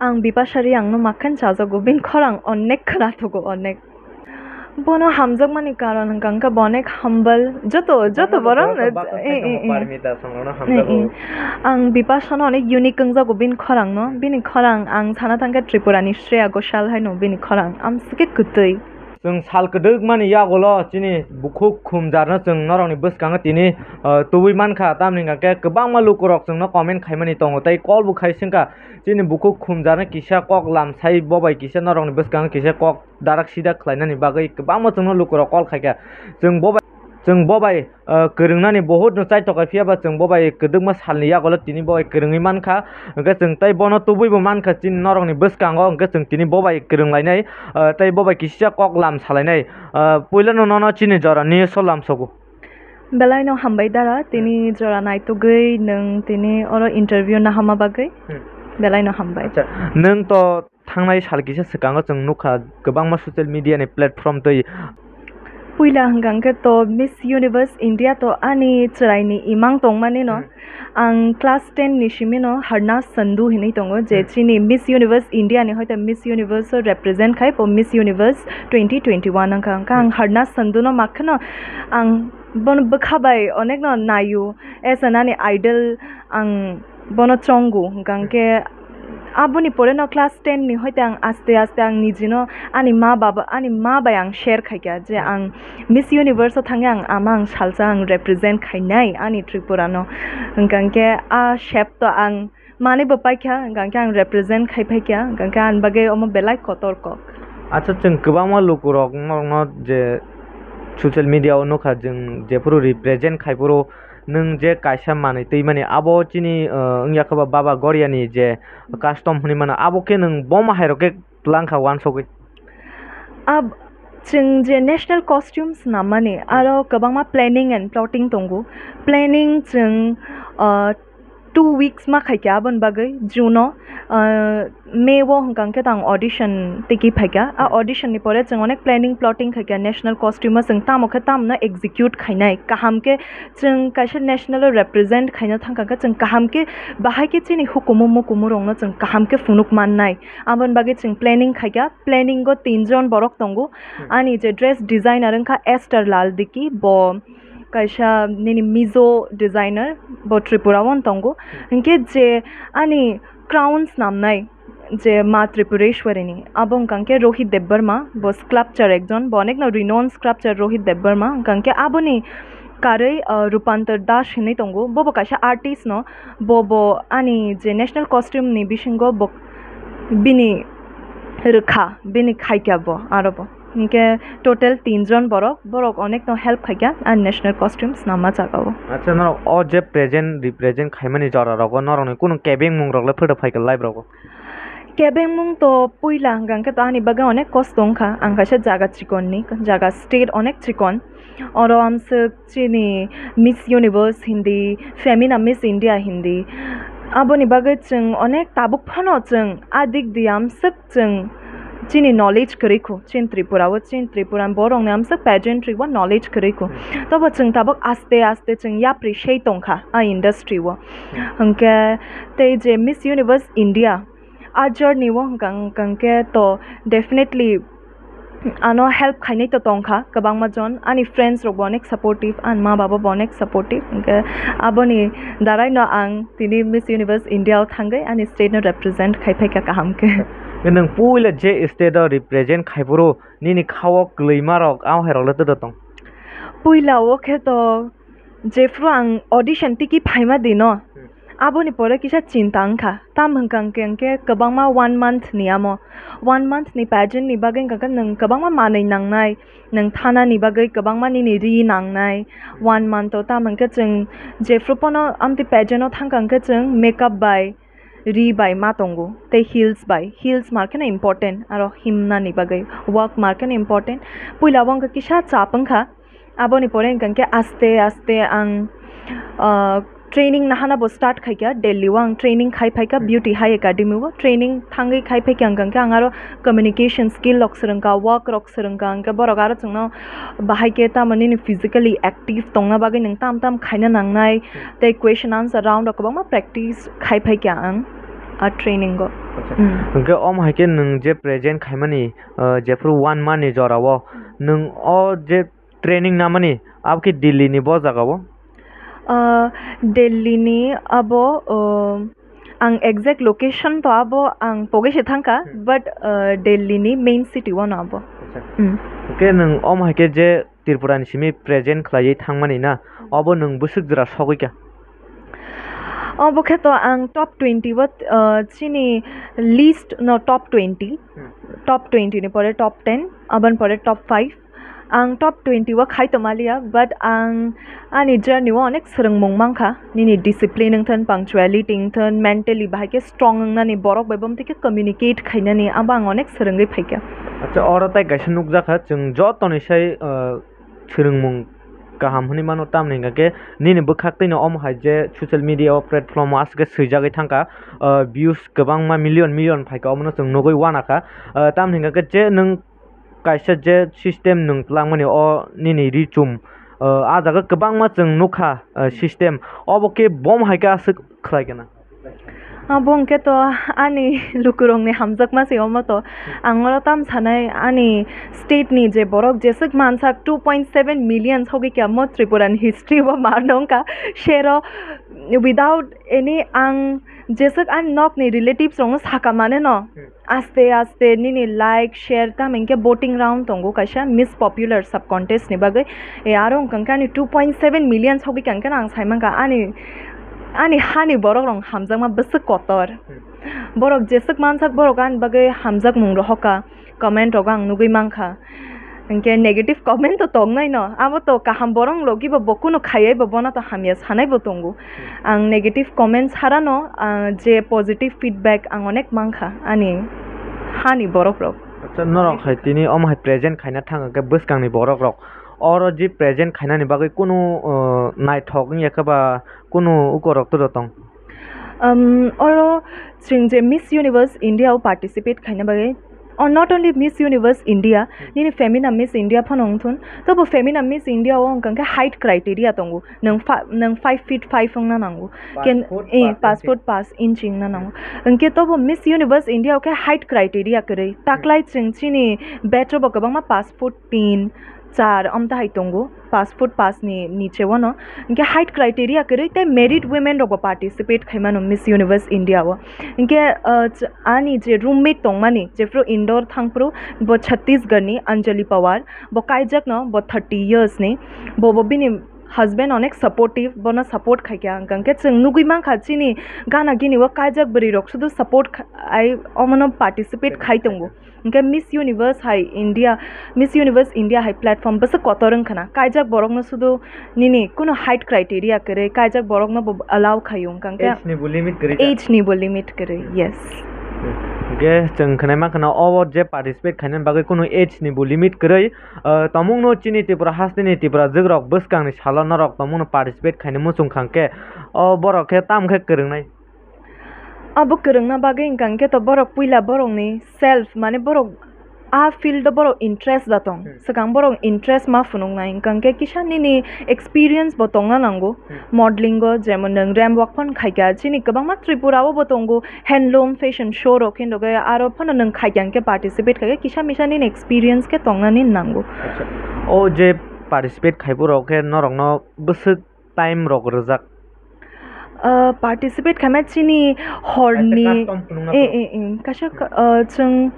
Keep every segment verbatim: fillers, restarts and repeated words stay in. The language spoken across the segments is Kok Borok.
Ang Bipasha Reang no makhan chajago, bini khorang onek khwnajago, onek. Bono hamjakmani karon hwnkha hwnkhe bo onek humble, joto, joto borok no, eh, eh, eh. Parmita songno hamjago. Eh, eh. Ang Bipasha no onek unique wngjago bini khorang no, bini khorang ang sana thangkhe Tripura ni Shreya Ghoshal hai no bini khorang, amsike kwtwi. Chwng sal kwdwkmani yagulo chini bukhuk khumjarno chwng norokni bwskango tini, uh, tubui mankha, tamni hwnkha khe kwbangma lukurok chwngno comment khaimani tongo tei call bo khai swngkha chini bukhuk khumjarno kisa kok lamsai bobai kisa norokni bwskango kisa kok darak sidak khlainani bagwi kwbangma chwngno lukurok call khaikha. Chwng bobai, chwng bobai, uh, kwrwngnani bohut no chaithok kha, phiya ba chwng bobai kwdwkma salni yagulo tini bobai kwrwngwi mankha, hwnkhe chwng tei bono tubui bo mankha chini norokni bwskango, hwnkhe chwng tini bobai kwrwnglainai, uh, tei bobai kisa kok lam salainai. Uh, puilano nono chini jorani solam sogo. Belai no hambai dara, tini jora naitugwi nwng tini oro interview nahama bagwi. Hmm. Belai no hambai. Acha, nwng to thangnai sal kisa swkango chwng nukha kwbangma social media ni platform twi. Puila hwnkha hwnkhe to Miss Universe India to ani chwraini imang tongmani no. Hmm. Ang class ten ni simi no Harnas Sandhu hinwi tongo, je, hmm, chini Miss Universe India ni hoite Miss Universe o represent khai bo Miss Universe twenty twenty-one wngkha. Hwnkha ang, hmm, Harnas Sandhu no makheno ang bono bwkha bai onek no naio, as an ani idol ang bono chongo, hwnkha hwnkhe aboni pore no class ten ni hoite ang aste aste ang nijino ani ma baba, ani ma bai ang share khaikha je ang Miss Universe o thangwi ang ama ang salsa ang represent khainai ani Tripura no, hwnkha hwnkhe a sep to ang manwi bo paikha, hwnkha hwnkhe ang represent khai phaikha, hwnkha hwnkhe ani bagwi omo belai kotor kok. Acha, chwng kwbangma lukurok norokno je social media o nukha, chwng jephuru represent khai phuru nwng je kaisa manwi twi mani, abo chini, uh, wngya khe ba Baba Goriani je custom hwnwi mano, abo khe nwng bomo hai rok khe twlang kha uansugwi. Ab-, chwng je national costumes nammani, hmm, aro kwbangma planning and plotting tongo. Planning chwng, uh, two weeks ma khaikha aboni bagwi, June o, uh, May o hwnkha hwnkhe tang audition tiki phaikha. A, hmm, audition ni pore chwng onek planning plotting khaikha, national costume o chwng tamo khe tamo no execute khainai. Kaham khe chwng kaisa national o represent khaina thangkha khe chwng kaham khe bahai khe chini hukumu mukumu rokno chwng kaham khe phunuk mannai. Aboni bagwi chwng planning khaikha. Planning o tinjon borok tongo. Hmm. Ani je dress designer wngkha Esther Lal Diki, bo kaisa nini Mizo designer, bo Tripura o tongo. Hmm. Hinkhe je ani crowns namnai, je Ma Tripureshwari ni, abo wngkha khe Rohit Debbarma, bo sculptor ekjon, bo onek no renowned sculptor Rohit Debbarma, wngkha khe aboni karwi, uh, Rupantar Das hinwi tongo, bo bo kaisa artist no, bo bo ani je national costume ni bisingo bo bini rwkha, bini khaikha bo aro bo. Hinkhe total tinjon borok, borok onek no help khaikha ani national costumes nama jaga o. Acha, norok o je present, represent khaimani jora rogo norokni kunu kebengmung rok le phwrwk phaikha live rogo? Kebengmung to puila hwnkha hwnkhe to ani bagwi onek kosto wngkha. Ang kaisa jaga chikon ni, jaga state onek chikon. Oro amswk chini Miss Universe hindi, Femina Miss India hindi. Aboni bagwi chwng onek tabuk phano chwng a dik di amswk chwng chini knowledge kwrwi kho, chini Tripura o, chini Tripura borokni amswk pageantry o knowledge kwrwi kho. Hmm. Tobo chwng tabuk aste aste chwng yapri sei tongkha a industry o. Hmm. Hwnkhe tei je Miss Universe India, a journey o hwnkha, hwnkha hwnkhe to definitely ano help khainai to tongkha kwbangma jon, ani friends rok bo onek supportive, ani ma baba bo onek supportive, hwnkhe aboni darai no ang tini Miss Universe India o thangwi ani state no represent khai phaikha kaham khe. Nwng puila je state o represent khai phuru nini kha o kwlwima rok a hai rok le twdo tong? Puila o khe to jephru ang audition tiki phaima dino, hmm, aboni pore kisa chinta wngkha. Tam hwnkha hwnkhe, hwnkhe kwbangma one month ni amo. One month ni pageant ni bagwi hwnkha hwnkhe nwng kwbangma manwi nangnai, nwng thana ni bagwi kwbangma nini ri nangnai. One month o tam hwnkhe chwng jephru pono amtwi pageant o thangkha hwnkhe chwng makeup bai, ri bai ma tongo, tei heels bai, heels mar kheno important, aro himna ni bagwi work mar kheno important. Puila o wngkha kisa chap wngkha, aboni pore hwnkha hwnkhe aste aste ang, ah, training nahana bo start khaikha, Delhi o ang training khai phaikha, hmm, Beauty High Academy o training thangwi khai phaikha, hwnkha hwnkhe ang aro communication skill rok swrwngkha, work rok swrwngkha, hwnkhe borok aro chwngno bahai khe tamo nini physically active tongna bagwi nwng tam tam khaina nangnai, hmm, tei question answer round rok kwbangma practice khai phaikha ang. A training o. Acha. Hmm. Hwnkhe omo hai khe nwng je present khaimani, uh, jephru one month ni jora o, nwng o je training namani, abo khe Delhi ni bo jaga o? Uh, Delhi ni abo, uh, ang exact location to abo ang pogwi se thangkha, Hmm. but, uh, Delhi ni main city o no abo. Acha. Hmm. Hwnkhe nwng omo hai khe je Tripura ni simi present khlaiwi thangmani na, obo nwng bwswk jora sogwi kha? Obo khe to ang top twenty o, uh, chini list no top twenty, Hmm. top twenty ni pore top ten, aboni pore top five. Ang top twenty o khai tongmaliya, but ang ani journey o onek swrwngmung mankha. Nini discipline wngthon, punctuality wngthon, mentally bahai khe strong wngnani, borok bai bo omtwi khe communicate khainani, abo ang onek swrwngwi phaikha. Acha, oro tai kaisa nukjakha, chwng jotoni sai, uh, swrwngmung kaham hwnwi mano, tamni hwnkha khe nini bwkhaktwino omo hai je social media o platform o aswk khe swijagwi thangkha, uh, views kwbangma million million phaikha, omono chwng nugwi uanakha. Uh, tamni hwnkha khe je nwng kaisa je system nwng twlangmani o nini ri chum, uh, ah jaga kwbangma chwng nukha, uh, system, obo khe bom hai khe aswk khlai gana. Abo hwnkhe to ani lukurokni hamjakma se omo to. Ang oro tam sanai, ani state ni je borok jeswk mansak two point seven million sogwi kya mo Tripura ni history o mar nongkha. Sero without any, ang jeswk ani nok ni relatives rok no saka mane no. Hmm. Aste aste nini like, share, tamo hinkhe voting round tongo kaisa Miss Popular Sub Contest ni bagwi. E, aro wngkha khe ani two point seven million sogwi kha, hwnkhe ang sai mankha ani, ani hani borok rok hamjakma bwswk kotor. Hmm. Borok jeswk mansak borok ani bagwi hamjakmung rohorkha, comment rogo ang nugwi mankha. Hinkhe negative comment to tongnai no, abo to kaham borok logi bo, bo kunu khaiwi bo bono to hamya sanai bo tongo. Ang negative comment sarano, ah, je positive feedback ang onek mankha ani hani borok rok. Acha, norok hai tini omo hai present khaina thang khe bwskangni borok rok, oro je present khainani bagwi kunu, uh, naithok wngya khe ba kunu ukorok turo tong? Um, oro chwng je Miss Universe India o participate khaina bagwi, or not only Miss Universe India, Hmm. nini Femina Miss India phano wngthun, tobo Femina Miss India o wngkha khe height criteria tongo, nwng fa-, nwng five feet five wngna nango. Pass Ken-, foot eh, pass pass inch. foot pass inch wngna nango. Hwnkhe tobo Miss Universe India o khe height criteria kwrwi. Taklai chwng chini batch o bo kwbangma pass foot tin, char amtahai tongo, pass foot pass ni niche wano. Hinkhe height criteria kwrwi tei married women rokbo participate khaimano Miss Universe India o. Hinkhe, uh, ch-, ani je roommate tongmani, jephru Indore thangphru, bo Chhattisgarh ni Anjali Pawar, bo kaijakno, bo thirty years ni, bo, bo bini husband onek supportive, bono support khaikha. Hwnkhe chwng nugwi mankha chini gana gini o kaijak bwrwi rok sudu support kha-, ai omono participate khai tongo. Hwnkhe Miss Universe hai India, Miss Universe India hai platform bwswk kotor wngkhana. Kaijak borokno sudu nini kunu height criteria kwrwi, kaijak borokno bo allow khaio, hwnkha khe Age ni bo limit kwrwi kha? Age ni bo limit kwrwi, yes. Hwnkhe chwng khwnai mankha na, obo je participate khainani bagwi kunu age ni bo limit kwrwi, uh, tongmungno chini Tripura hasteni Tripura jwkrok bwskangni salo norok tongmungno participate khainai muchung kha hwnkhe, o borok khe tamo khe kwrwngnai? Abo kwrwngna bagwi hwnkha hwnkhe to borok puila borokni self, mane borok a field o borok interest da tong. Hmm. Swkang borok interest ma phunuknai, hwnkha hwnkhe kisa nini experience bo tongna nango. Hmm. Modeling o jemon nwng ramp walk phano khaikha, chini kwbangma Tripura o bo tongo, handloom fashion show rok hinwi aro phano nwng khaikha hwnkhe participate khaikha, kisa misa nini experience khe tongnani nango. Acha. O je participate khaiborok khe norokno bwswk time rok rwjak? Uh, participate khaima chini horni, kaisa custom phunukna eh, phuru. Eh, eh, kaisa ka-, uh, chwng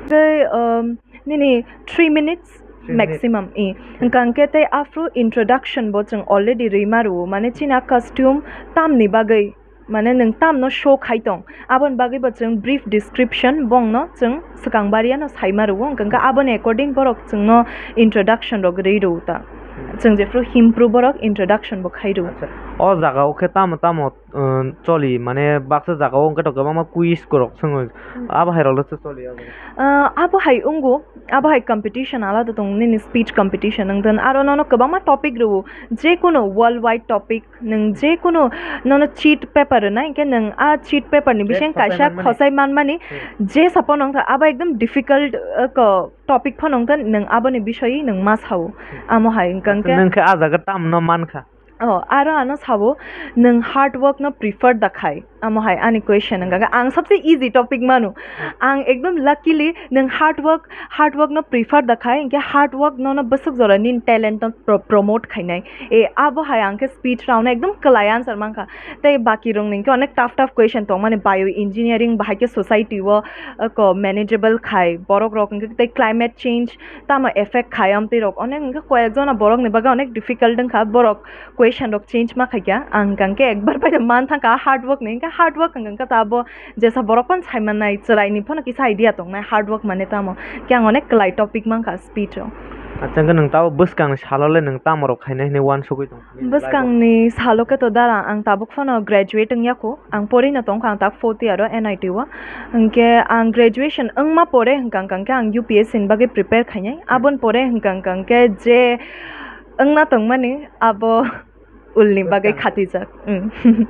tei, um, nini three minutes. Three minutes. Maximum, eh. Hmm. Hwnkha hwnkhe tei aphuru introduction bo chwng already rwima rwo, mane chini a costume tamni bagwi, mane nwng tamno show khai tong, aboni bagwi bo chwng brief description bongno chwng swkang bariano saima rwo, hwnkha hwnkhe aboni according borok chwngno introduction rok rwi rwo ta. Hmm. Chwng jephru himpru borok introduction bo khai rwo. Acha. O jaga o khe tamo tamo, um, choli, mane baksa jaga o hwnkhe to kwbangma quiz rok swngo. Hmm. Abo hai rok le se choli abo. Uh, abo hai wngo, abo hai competition alada tongo, nini speech competition wngthon, aro nono kwbangma topic rwo, je kono world wide topic, nwng je kono nono sheet paper rwnai, hwnkhe nwng a sheet paper ni bising kaisa khosai manmani, hmm, je sapo nongkha abo ekdom difficult, uh, ko topic phano wngkha, nwng aboni bisoi nwng ma sao. Hmm. Amo hai wngkha. Acha, hwnkhe nwng khe a jaga tamno mankha? Oh, aro ano sabo, nwng hard work no prefer da khai? Amo hai ani question wngkha khe, ang sabse easy topic manu. Ang ekdom luckily nwng hard work, hard work no prefer da khai, hinkhe hard work no, no bwswk jora nini talent no pro-, promote khainai. E, abo hai ang khe speech round no ekdom kwlai answer mankha. Tei baki rok ni hinkhe onek tough, tough question tongmani, bio engineering bahai khe society o, uh, ko manageable khai, borok rok hinkhe tei climate change tamo effect khai, amtwi rok onek hinkhe koyek jona borok ni bagwi onek difficult wngkha, borok question rok change ma khaikha. Ang hwnkha khe ekbar bai man thangkha hard work ni, hinkhe hard work hwnkha khe ta abo jesa borok phano sai mannai, chwrai ni phano kisa idea tongnai hard work mane tamo. Khe ang onek kwlai topic mankha speech o. Acha, hwnkhe nwng tamo bwskang ni salo le nwng tamo rok khainai hinwi uansugwi tong? Bwskang ni salo khe to dara ang tabuk phano graduate wngya kho, ang porino tongkha, ang tak fourth year o N I T o. Hinkhe ang graduation wngma pore hwnkha hwnkha khe ang U P S C ni bagwi prepare khainai, aboni pore hwnkha hwnkha khe je wngna tongmani abo ulni bagwi khatijak. Mm.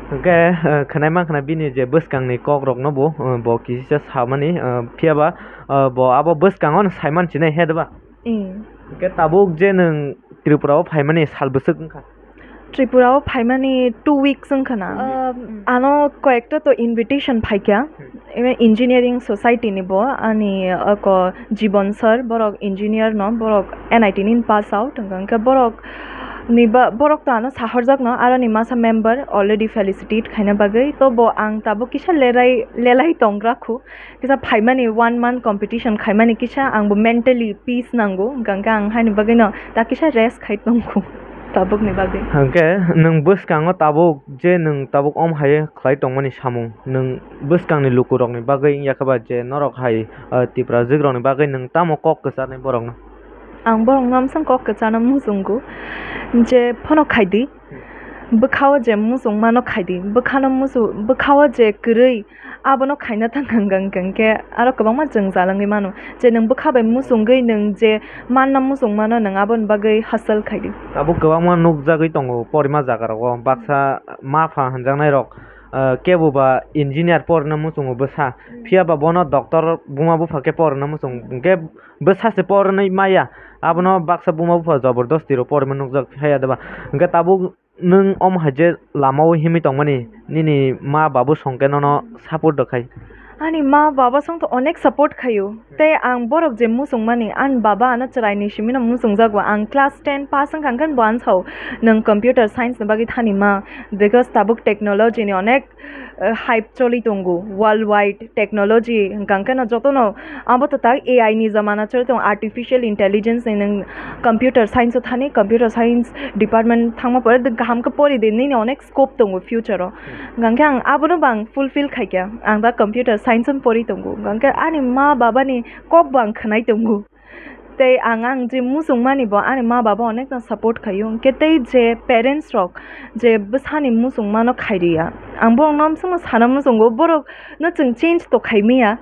Hwnkhe, eh, khwnai mankha na bini je bwskangni kokrokno bo, eh, bo kisa samani, eh, phiyaba, eh, bo abo bwskango saiman sinai he diba? Mm. Hwnkhe tabuk je nwng Tripura o phaimani sal bwswk wngkha? Tripura o phaimani two weeks wngkha na. Two weeks. Um, ano koyekta to invitation phaikha. Hmm. Ebe engineering society ni bo ani, uh, ko Jibon sir, borok engineer no, borok N I T ni pass out, hwnkha hwnkhe borok ni ba, borok to ano sahorjak no, aro ni masa member already felicitate khaina bagwi, to bo ang tabuk kisa lerai, lelai tongra khu, kisa phaimani one month competition khaimani kisa ang bo mentally peace nango, hwnkha hwnkhe ang haini bagwi no ta kisa rest khai tong khu tabuk ni bagwi. Hwnkhe nwng bwskango tabuk je nwng tabuk om hai khlai tongmani samung, nwng bwskangni lukurokni bagwi wngya khe ba je norok hai, ah, Tiprajwk rokni bagwi nwng tamo kok kwcharnai borokno? Ang borokno amsong kok kwcharno muchungo je phano khaidi, bwkhao je muchungmano khaidi, bwkhano muchu-, bwkhao je kwrwi abono khaina thang hwnkha hwnkha khe aro kwbangma jwngjal wngwi mano je nwng bwkha bai muchungwi nwng je manna muchungmano nwng aboni bagwi hustle khaidi. Abo kwbangma nukjagwi tongo porima jaga rogo, baksa mapha hwnjaknai rok, ah, kebo ba engineer porna muchungo bwsa, hmm, phiya ba bono doctor buma bupha khe porna muchung, hmm, hwnkhe bwsa se pornai maya, abono baksa buma bupha jobordosti rok porma nukjak phiya diba? Hwnkhe tabuk nwng omo hai je lama o himwi tongmani, nini ma babu song khe nono support rwkhai? Ani ma baba song to onek support khaio. Tei ang borok je muchungmani, ani baba ano chwraini simino muchungjago. Ang class ten pass wngkha, hwnkhe bo ano sao, "Nwng computer science ni bagwi thani ma, because tabuk technology ni onek, eh, hype choli tongo, worldwide technology hwnkha hwnkhe no jotono, abo to tak A I ni jamana choli tongo, artificial intelligence ni, nwng computer science o thani, computer science department thangma pore de kaham khe pori de, nini onek scope tongo future o." Hwnkha hwnkhe ang abono bo ang fulfill khaikha, ang da computer science o pori tongo, hwnkha hwnkhe ani ma baba ni kok bo ang khwnai tongo. Tei ang, ang je muchungmani bo ani ma baba onekno support khaio, hwnkhe tei je parents rok je bwsani muchungmano khairiya, ang borokno amsongno sana muchungo, borokno chwng change to khaimaya,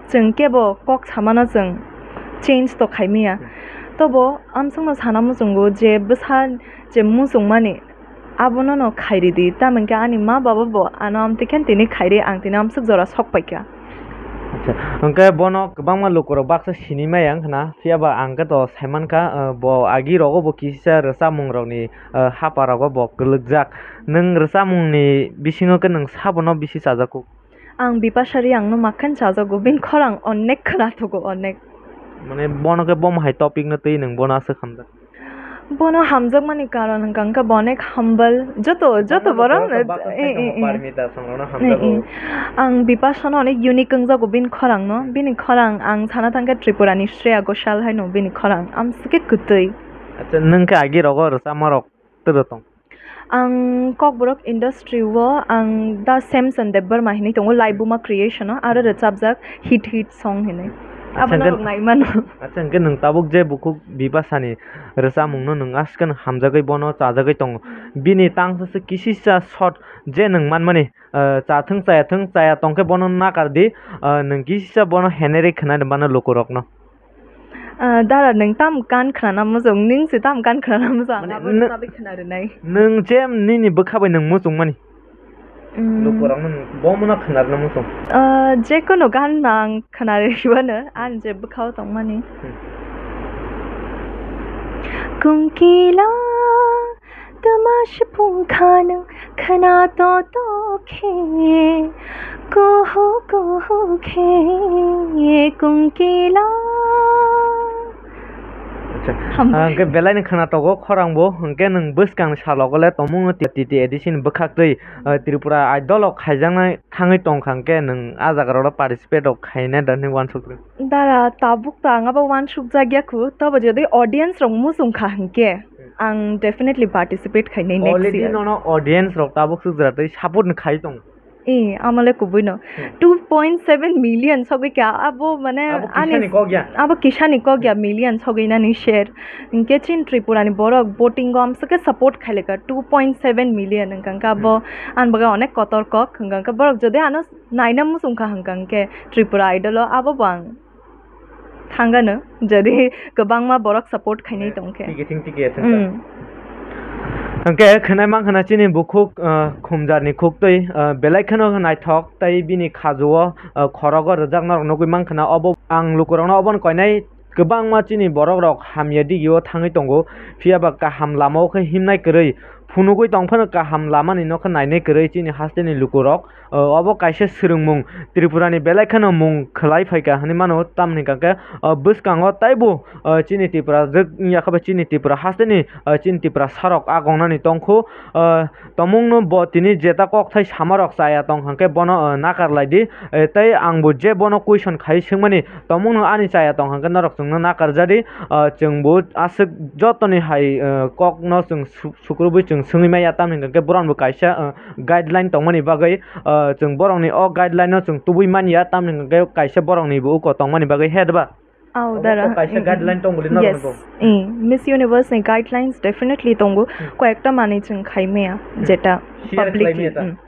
chwng kebo kok samano chwng change to khaimaya. Tobo amsongno sana muchungo je bwsa je muchungmani abono no khairidi, tamoni khe ani ma baba bo ano amtwi khe tini khairi, ang tini amswk jora sok paikha. Acha, hwnkhe bono kwbangma lukurok baksa sinimaya wngkhana, phiyaba ang khe to saimankha, ah, bo agi rogo bo kisa rwchapmung rokni, ah, hapa rogo bo kwlwkjak. Nwng rwchapmungni bisingo khe nwng sabono bisi chajago? Ang Bipasha Reang no makhan chajago, bini khorang onek khwnathogo, onek. Mane bono khe bomo hai topic no twi nwng bono aswk hamjak? Bono hamjakmani karon hwnkha hwnkhe bo onek humble, joto, joto borok no, baksa eh, eh, eh. Parmita song no hamjago. Eh, eh. Ang Bipasha no onek unique wngjago bini khorang no, bini khorang ang sana thangkhe Tripura ni Shreya Ghoshal hai no bini khorang, amswk khe kwtwi. Acha, nwng khe agi rogo rwchapma rok twrwtong? Ang Kokborok industry o ang da Samson Debbarma hinwi tongo, Laibuma Creation o, aro rwchapjak Hit Hit Song hinwi. Acha, abono hwnkhe rok naimano. Acha, hwnkhe nwng tabuk je bukhuk Bipasha ni rwchapmung no nwng aswk no hamjagwi bono chajagwi tongo. Bini tangsa se kisisa short je nwng manmani, ah, chathwng chayathwng, chaya tongkhe bono nakardi, ah, nwng kisisa bono heneri khwnani mano lukurokno. Ah, dara, nwng tam gan khwnana muchung, nwng se tam gan khwnana muchung, ang mane abo nwng, sabai khwna rwnai. Nwng je nini bwkha bai nwng muchungmani? Mm. Lukurokno nwng bomono khwnarwna muchung? Ah, jekunu gan no ang khwnarwi mano, ani je bwkhao tongmani. Hmm. Kungkila Tama sipung khanung khana to to khe, kuhu kuhu khe kungkila. Acha. Hambai. Ah, hwnkhe belai ni khana togo khorang bo, hwnkhe nwng bwskang ni salogo le tomung no T T A D C ni bwkhak twi, ah, Tripura Idol o khaijaknai thangwi tongkha, hwnkhe nwng ah jaga rok participate rok khainai da hinwi uansuk. Dara, tabuk ta ang abo uansukjak ya khu, tabo jodi audience rok muchung kha hinkhe, ang definitely participate khainai next Already year. Nono audience rok tabuk sukjak tei support ni khai tong. Eh, amale kubui no. Hmm. Two point seven million sogwi kha, abo mane Abo ani kisani kok ya. Abo kisani kok ya, million sogwi nani share. Hinkhe chin Tripura ni borok voting o amswk khe support khaileka two point seven million, hwnkha khe abo Hmm. ani bagwi onek kotor kok, hwnkha khe borok jodi ano naina muchung kha hwnkha hwnkhe Tripura Idol o abo bo ang thangano, jodi kwbangma borok support khainai tong khe. Tiki thing tiki thang. Mm. Hwnkhe khwnai mankha na chini bukhuk, ah, khumjar ni khuktwi, ah, belai kheno naithok tei bini khajo o, ah, khorogo rwjak norok nugwi mankha na obo ang lukurokno obono koinai kwbangma chini borok rok hamya digi o thangwi tongo, phiya ba kaham lama o khe himnai kwrwi phunugwi tong phano kaham lama ni nokha nainai kwrwi chini haste ni lukurok. O, obo kaisa swrwngmung Tripura ni belai kheno mung khwlai phaikha hinwi mano, tamni hwnkhe, o, bwskango taibo, o, chini Tripura jwk wngya khe bo chini Tripura hasteni, o, chini Tripura sarok agongnani tongkhu, o, tomungno bo tini jeta kokthai samarok chaya tong hwnkhe bono, o, nakar laidi, e, tei angbo je bono question khai swngmani tomungno ani chaya tong hwnkhe norok chwngno nakar jadi, o, chwngbo aswk jotoni hai, o, kokno chwng su-, sukrubwi chwng swngwi maya, tamni hwnkhe borokni bo kaisa, o, guideline tongmani bagwi, ah, chwng borokni o guideline no chwng tubui manya, tamni hwnkhe kaisa borokni bo uko tongmani bagwi he ba? Aw, obo dara. To kaisa Mm, mm, guideline tongo le norokni yes. Bo. Eh, Miss Universe ni guidelines definitely tongo. Hmm. Koyekta manwi chwng khai maya, Hmm. Jeta Share publicly, khlai maya ta? Mm. Hmm.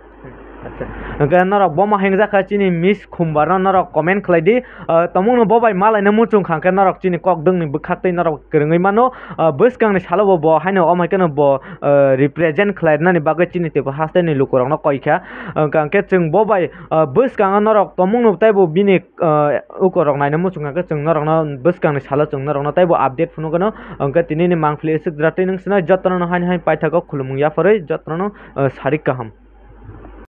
Acha. Hwnkhe norok bomo hengjakha chini Miss Khumbar no norok comment khlai di. Ah, tomungno bo bai malaina muchung kha hwnkhe norok chini kok dwngni bwkhak tei norok kwrwngwi mano. Ah, bwskangni salo bo, bo haino omo hai kheno bo, ah, represent khlainani bagwi chini Tripura hasteni lukurokno koi kha. Ah, hwnkhe chwng bo bai, ah, bwskango norok tomungno tei bo bini, ah, ukorok naina muchung kha khe chwng norokno bwskangni salo chwng norokno tei bo update phunukgwno. Hwnkhe tinini mangpili aswk jora tei nwng swnai jotono haini hai paithago khulumung yapharwi jotono, ah, sarik kaham.